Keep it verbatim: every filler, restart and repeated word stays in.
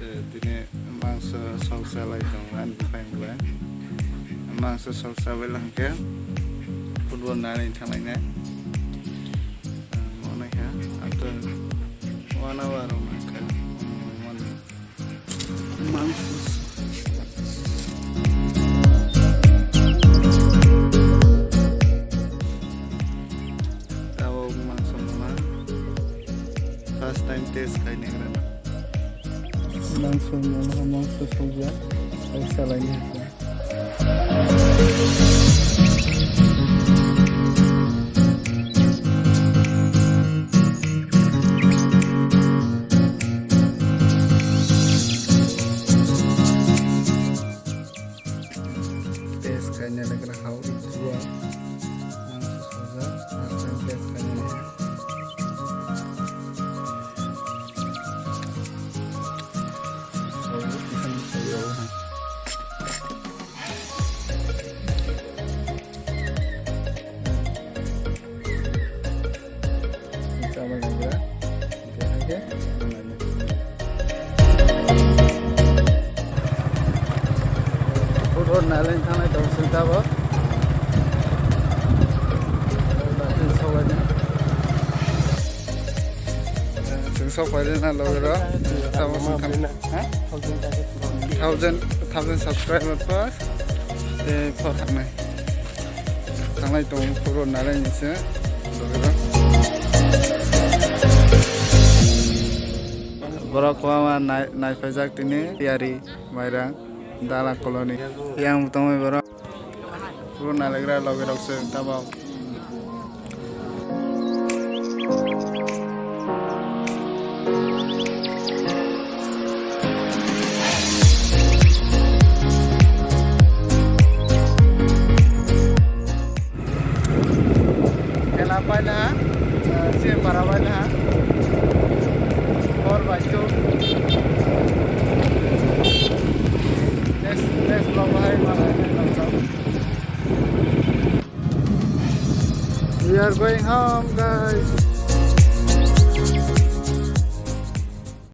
Eh, tini mangso sok salai tongo ani buphang bai. Mangso sok sabai lang khe football nani thanglai nai. Eh, mo nai kha after one hour o nang kha. Mangso. Tabok mangso ma. First time taste khai nagra. Mangso ma, mangso sokjak. Salai ni. Taste khaina nagra how it was. Mangso soja, first time taste khaina nagra. How it is, how it is. Football nailen thangnai tong sing tabok. Chwng sok paide na logero. Tabok song tham. Ha? Thousand, thousand subscriber pa. Tei phor thangnai. Thanglai tong phuru nalai ni se. Borok kwbangma nai, naipaijak tini tiyari mairang dala koloni. Yang tongwi borok phuru nailagra logi rok se tabok. Kela paila ha, eh, si para paila ha. Four by two. Next, next vlog hai malai hai vlog. We are going home, guys.